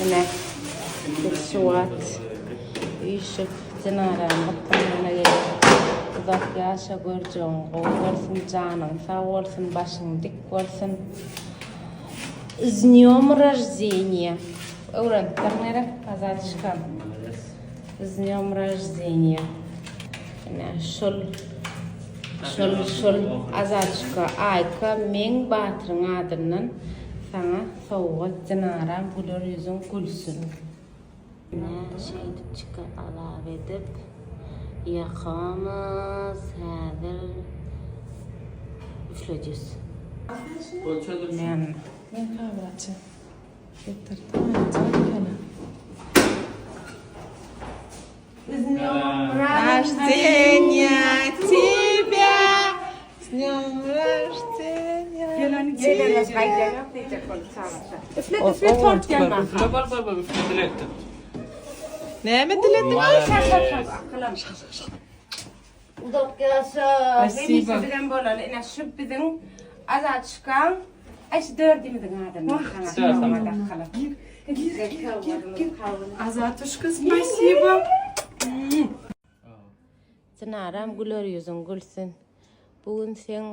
Ine, biz şu wagt üýşüp Dinarany gutlamana geldik. Uzak ýaşa, görjegiň gowy bolsun, janyň sag bolsun, başyň dik bolsun. Z dnýom roždeniýa. Öwrenipdir gerek, Azatşkam. Z dnýom roždeniýa. Ine, şul şul şul Azatşka, Aýka meň Batyryň adyndan saňa sowgat Dinaram güler ýüzüň gülsün. Ine, şeýdip çyka azap edip ýakamyz häzir üfledýäs. Men Men kabraçy. Getirdim aýtjak ekeni. Рождения тебя! С днем рождения! Üflet üflet tort gelme. Üfle bal bal bal üfle diletdim. Näme diledin? Uzak ýaşa. Spasibo. Hemişe bilen bolaly. Ine şu biziň Azatşkaň Aý şu dördümiziň adyndan saňa sowgat arkaly. Gir gir gir. Azatuşka spasibo. Çynaram güler ýüzüň gülsün. Bu gün seň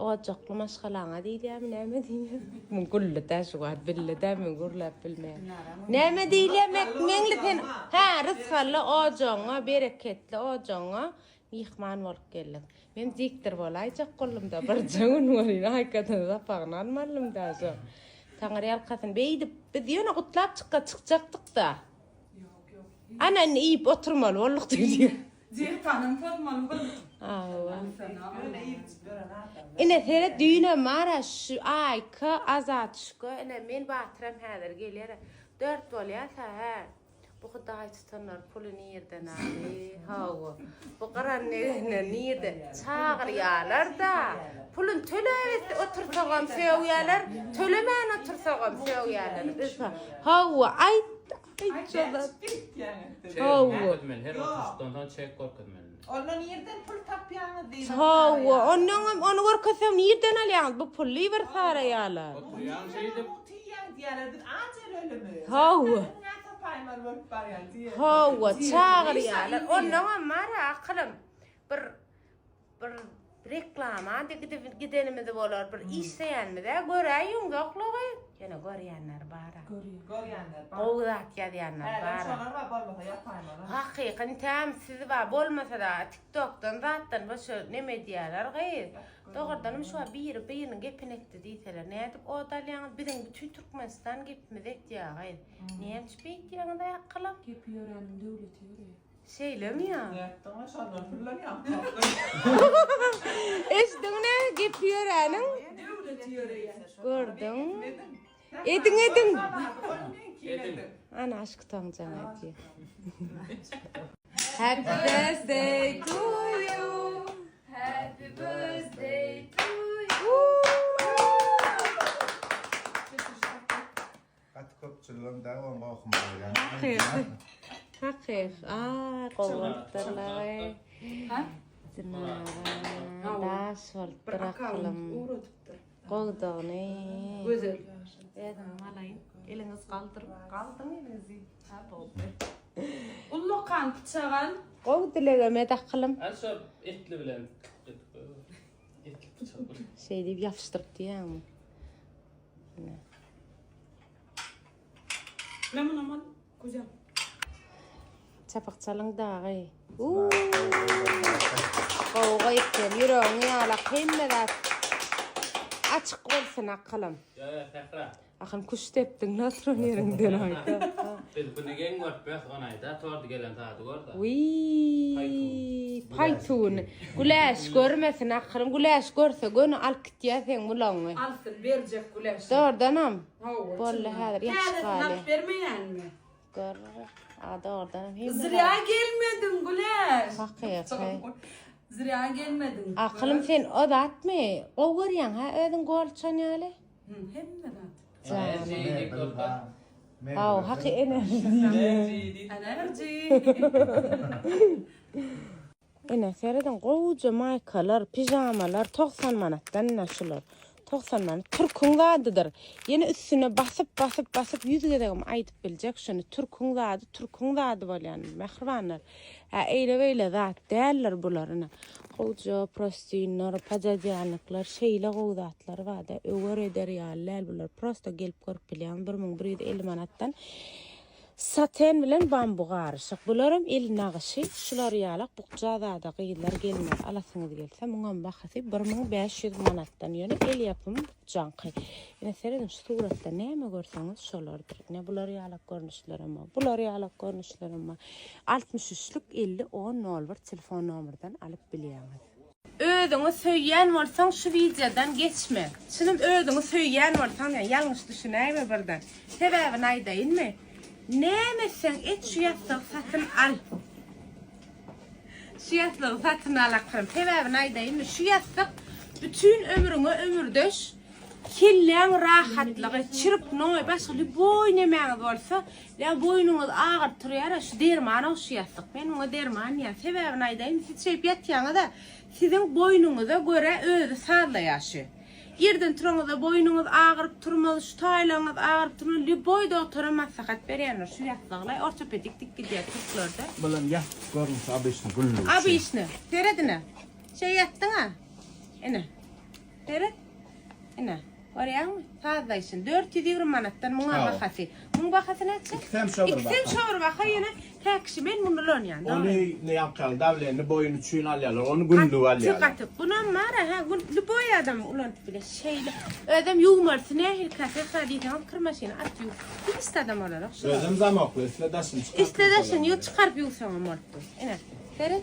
ojakly maşgalaňa diýilýärmi näme diýilýär? Muň gülli-dä şu wagt billi-dä men gürläp bilmeýän. Näme diýilýär Meňli sen hä rysgally ojagyňa bereketli ojagyňa myhman bolup geldik. Men diktor bolaýjak boldum-da birje gün welin Aýkadan sapagyny almalydym-da şo. Taňryýalkasyn beýdip biz ýöne gutlap çykga çykjakdyk-da. Ana indi iýip oturmaly bolduk diýdi. Diýetanyň pozmaly bolduk. Hawa. Ine seret düýnem bar-a şu Aýka, Azatşka, ine men Batyram häzir gelýär. Dört bolýar-sa hä. Bu hudaý tutanlar puly nirden aldy? Hawa. Bu gyran degende nirden? Çagyrýarlar-da. Puluny töläp otursagam sögýärler, tölemän otursagam sögýärler. Hawa, aýt, aýt şo zat. Hawa. Görkezmeli, her oturyşdan soň çek görkezmeli. Onda nirden pul tapýaňyz diýip. Hawa, onnoňam ony görkezseň nirden alýaňyz bu puly bir saraýarlar. Oturýaň şeýdip. Tiýýäň diýýärler, biz aç ölelimi? Hawa. Dünýä tapaýmaly bolup barýan diýýär. Hawa, çagyrýarlar. Onnoňam bar-a akylym. Bir Bir reklama gidip gidenimiz bolar, bir işleýänimiz-ä göräýiň ýoklugy. Ýöne görýänler bar-a. Görýänler bar. Gowy zat ýazýanlar Hälem bar-a. şolar bar bolmasa ýapaýmaly. Hakyky intäm siz bar bolmasa-da tiktokdan zatdan boşa neme edýäler gyz. Dogrudanam şu wagt biri biriniň gepini etdi diýseler nädip ot alýaňyz biziň bütin Türkmenistan gepimizi etýä gyz. Näme üçin beýtýäňiz-aý akylam? Gepi ýöräniň döwleti ýöreýär. Şeýlemi ýa? Nätdiňmi şondan pullanýaň. Eşdiň nä gepi ýöräniň? Döwleti ýöreýär. Gördüň. Ediň ediň. Ediň. Ana aşk utaňjaň aýdýar. Happy birthday to you. Happy birthday to you. Gaty köpçüligem dagy oň gohumy goýýan. Hakyky. Hakyky. Aa, gowy bolupdyrlar. Ha? Dinara daş bolupdyr akylym. Ugradypdyr. Gowudygyny. Gözel. Özüňem alaýyn. Eliňiz galdyryp galdyň eliňizi. Ha boldy. Ullakan pyçak al. Gowy dilegem et akylym. Al şo etli bilen. Etli pyçak bilen. Şeý diýip ýapyşdyryp diýýäňmi? Men muny aman Kuzem. Çapak çalyň dagy. Uuu. Gowy goýupdyr. Ýüregiň ýalak hemme zat açyk bolsun akylym. Ýa ýa Sähra. Akyn kuş depdiň la oturan ýeriňden aýda. Biz buny geň görüp ýas ony aýda tordy gelen zady görda. Wiý. Paýtun. Güläş görmesin akylym. Güläş görse göni alyp gitýär seň bulagyňy. Alsyn berjek Güläşe. Dogrudanam. Hawa. Boldy häzir ýapyşyp Täzesini galýar. alyp bermeýänmi? Gör. A dogrudanam hemme Zrýa gelmediň Güläş. Hakyky. Zrýa gelmediň. Akylym sen o zatmy? Gowy görýäň hä özüň golçan ýaly? Hemme zat. Janyň. Haw, haky enerji. Enerji. Ine serediň gowuja maýkalar, pižamalar 90 manatdan ine şular. 90 manat. Türküň zadydyr. Ýene üstüne basyp, basyp, basyp 100 gezegem aýdyp biljek şuny. Türküň zady, türküň zady bolýan mähribanlar. Hä, eýle-beýle zat däldir bular ine. Gowja prostinler, pododýalnikler şeýle gowy zatlar barda öwer eder ýaly däl bular. Prosta gelip görüp bilýäň 1150 manatdan. Saten bilen bambu garyşyk. Bularam el nagyşy. Şular ýalak bukja zada gyzlar gelinler alasyňyz gelse muňam bahasy 1500 manatdan. Ýöne el ýapymy bukjaňky. Ine serediň şu suratda näme görseňiz şolardyr. Ine bular ýalak görnüşlerem bar. Bular ýalak görnüşlerem bar. 63-lük 50 10 01 telefon nomerden alyp bilýäňiz. Özüňi söýýän bolsaň şu wideodan geçme. Çynym özüňi söýýän bolsaň ýa ýalňyş düşünäýme birden. Sebäbini aýdaýynmy? Näme etseň et şu ýassygy satyn al. Şu ýassygy satyn al akyrym. Sebäbini aýdaýynmy? Şu ýassyk bütin ömrüňe ömürdeş. Kelläň rahatlygy, çiripnoý, başga lýuboý nemäňiz bolsa, ýa boýnuňyz agyryp turýara, şu derman-ow şu ýassyk. Men muňa derman diýýän. Sebäbini aýdaýyn, siz şeýdip ýatýaňyz-a, siziň boýnuňyza görä özi sazlaýar şu. Ýerden turaňyzda boýnuňyz agyryp turmaz, şu taýlaryňyz agyryp turmaz, lýuboý dogtora maslahat berýänler şu ýassygy-laý, ortopedik dik gidýär türklerde. Bulam ýassyk görnüşi obyçny günlük üçin. Obyçny. Seret ine. Şeý ýatdyň-a. Ine. Seret. Ine, görýäňmi? Sazlaýşyny. 420 manatdan muňa bahasy. Muň bahasy näçe? Ikisem şo bir baha. Ikisem şo bir baha, ýöne tä kişi men muny ulanýan. Ony ne ýaňkaly dawleni boýun üçin alýarlar. Ony günlük alýarlar. Gaty, gaty. Bunam bar-a, hä, gün lýuboý adam ulanyp biler. Şeýle. Özem ýuwmalysy nähili kasesa diýseňiz, kir maşyna at ýuw. Hiç zadam bolanok şular. Özem zamokly, isle daşyny çykaryp. Isle daşyny ýuw, çykaryp ýuwsaňam bolup dur. Ine, seret.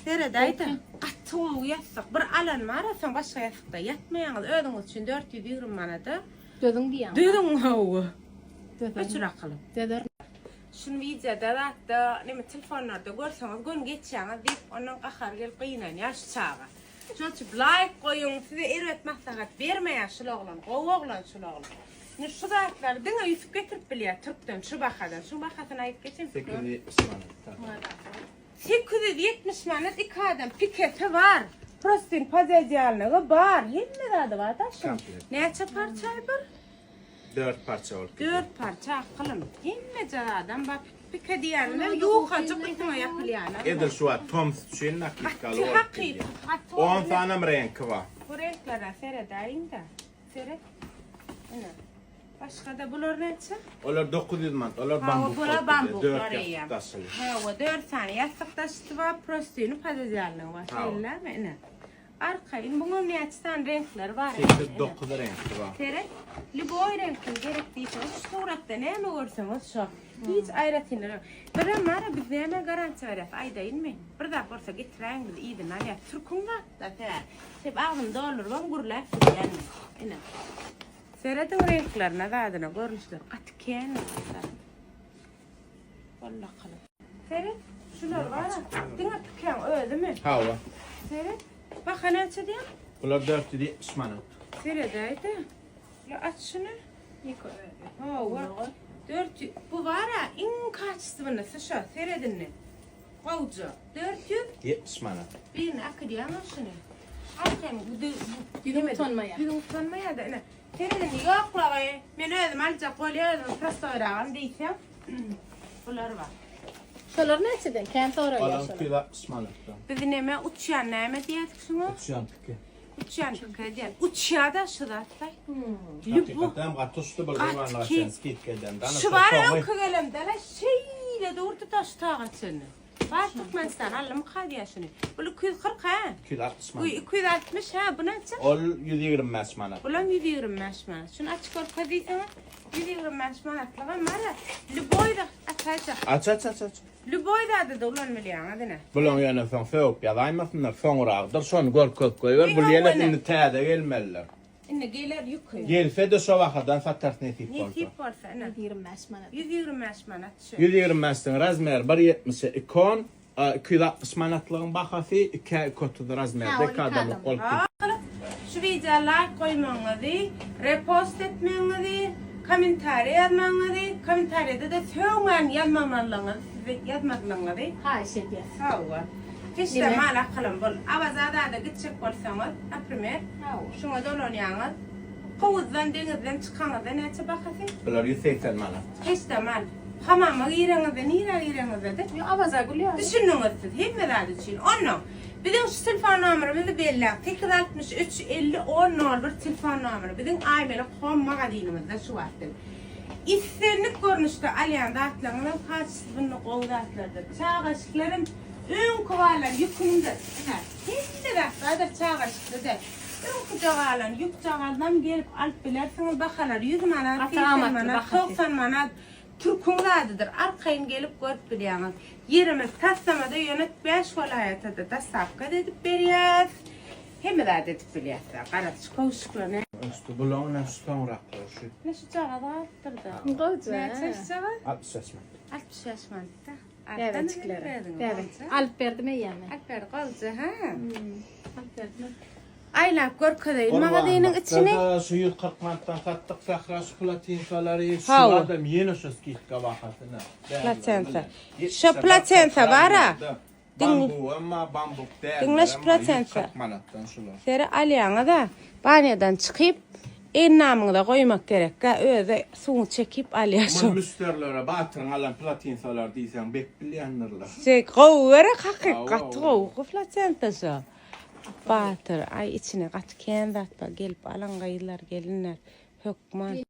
Seredäýdä. Gaty gowy ýassyk. Bir alan bar-a, soň başga ýassykda ýatmaýaňyz. Özüňiz üçin 420 manada. Dözüň diýýäň. Dözüň hawa. Öçür akyly. Dözer. Şuny wideoda zatda, neme telefonlarda görseňiz göni geçýäňiz diýip, ondan gahary gelip gynanýar şu çaga. Şonuň üçin laýk goýuň, size erbet maslahat bermeýär şul oglan, gowy oglan şul oglan. Indi şu zatlary diňe Ýusup getirip bilýär türkden şu bahadan. Şuň bahasyny aýdyp geçeň. 870 manat. 870 manat iki adam pikesi bar. Prostin pododýalnygy bar. Hemme zady bar da şuň. Näçe parça bir? 4 parça bolup gidýär. 4 parça akylym. Hemme zadam bar. Pike diýenler ýuwhajyk üstüňe ýapylýan. Edil şu wagt tomus üçin nakitkaly bolup gidýär. 10 sanam reňki bar. Bu reňklere seredäýiň-de. Seret. Ine. Başga-da bular näçe? Olar 900 manat. Olar bambuk. Hawa, bular bambuklar 4 ýassyk daşyly. Hawa, 4 sany ýassyk daşysy bar, prostyny pododýalnygy bar. Şeýlemi? Ine. Arkaýyn. Buňam näçe sany reňkleri bar? 8-9 reňki bar. Seret. Lýuboý reňkini gerek diýseňiz, şu suratda näme görseňiz şo. Hiç aýratynlygy ýok. Birem bar-a, biz nämä garantiýa berýäs, aýdaýynmy? Bir zat bolsa getiräýiň, biz yzyny alýas. Türküň zat-da, sebäbi. Şeýdip agzyny doldurybam gürläp bilýän. Ine. Serediň reňklerine, zadyna, görnüşleri gaty kän. Wallakaly. Seret, şular bar-a, diňe pikäň özümi? Hawa. Seret, baha näçe diýýäň? Bular 470 manat. Seredäý-de. Ýa aç şuny. Ýeke özi. Hawa. 400. Bu bar-a, iň kaçestwennysy şo. Seret indi. Gowja. 400. 70 manat. Birini äkidýäňmi şuny? Arkaýyn bu Ýüzüň utanmaýar. Ýüzüň utanmaýar-da ine. Seret indi ýoklagy. Men özüm aljak bolýa özüm prostoýragam diýseň. Bular bar. Şolar näçeden? Kän soraýar Olar şolar. 260 manatdan. Biz neme uçýan näme diýerdik şuňa? Uçýan pike. Uçýan pike diýen. Uçýar-da şu zatlar. Lýubu. Hakykatdan hem gaty uçdy bir Gaty zamanlar ki. sen skidka eden. Dana Şu bar öňki gelemde-le şeýle durdy daş taga çenli. Bar Türkmenistan aldymyka diýýär şuny. Bul 240 hä? 260 Bu manat. 260 hä, bu näçe? Ol 125 manat. Bulam 125 manat. Şuny açyk görkez diýseňiz, 125 manatlygam bar. Lýuboý da açaýjak. Aç aç aç aç. Lýuboý zady-da ulanylýaňyz ine. Bulaň ýöne soň sögüp ýazaýmasynlar, soňragdyr şony görkezip goýber. Bul ýene indi täze gelmelidir. Indi geler ýüki. Gelse-de şo bahadan satarys nesip bolsa. Nesip bolsa ine. 125 manat. 125 manat şu. 125-iň razmeri 1.70-e ikon, 260 manatlygyň bahasy 2-ä 2.30 razmerde iki adamlyk bolup gidýär. Şu wideo laýk goýmagyňyzy, repost etmegiňizi, kommentariýa ýazmagyňyzy, kommentariýada-da sögmän ýazmamalygyňyzy size ýazmazlygyňyzy Haýyş edýäs. Hawa. Hiç-de mal akylym bul. Awazada-da gitjek bolsaňyz, naprimer, şuňa dolanýaňyz. Howuzdan, deňizden çykaňyzda näçe bahasy? Bular 180 manat. Hiç-de mal. Hamama gireňizde, nirä gireňizde-de. Ýok, Awaza gülýär. Düşündiňiz siz, hemme zat üçin. Onnoň, biziň şu telefon nomerimizi belläň, 863 50 10 01 telefon nomeri. Biziň Aýmelek Home magazinimizde şu wagt. Islendik görnüşde alýan zatlaryňyzam kaçestwny gowy zatlardyr. Çagaşyklaram öňki galan ýüküňdir. Ine, hemme zat bardyr çagaşykda-da. Öňküje galan ýükjagazam gelip alyp bilersiňiz. Bahalary 100 manat, Gaty 80 amatly manat, bahasy. 90 manat. Türküň zadydyr. Arkaýyn gelip görüp bilýäňiz. Ýerimiz taslamada ýöne 5 welaýata-da dostawka-da edip berýäs. Hemme zat edip bilýäs-de. Garaz, şu köwşükler ne? Üstü bulaň ne şu soňraklar şu. Ne şu jagaz galypdyr-da. Gowja. Näçe şu jagaz? 65 manat. 65 manatda. Bäbejiklere. Bäbe. Alyp berdim eýýäm. Alyp berdi gowja, ha? Alyp berdim. Aýlap görkezeýin magazynyň içini. Şu 140 manatdan satdyk Sahra şu platinsalary. Şu Hawa. adam ýene şu skidka bahasyna. Platensa. Şu platensa bar-a. Bambu amma bambuk däl. Diňle şu platensa. 140 manatdan şular. Seri alýaňyz-a, banýadan çykyp, ennamyňyza goýmak gerek-gä, özi suwuny çekip alýar şo. Muny müşderilere batyryň alan platinsalar diýseň bek bilýändirler. Şey, gowy gerek hakyk, Hawa, gaty hawa. gowy platensa şo. Batyr, aý içine gaty kän zat bar, gelip alan gyzlar, gelinler hökman.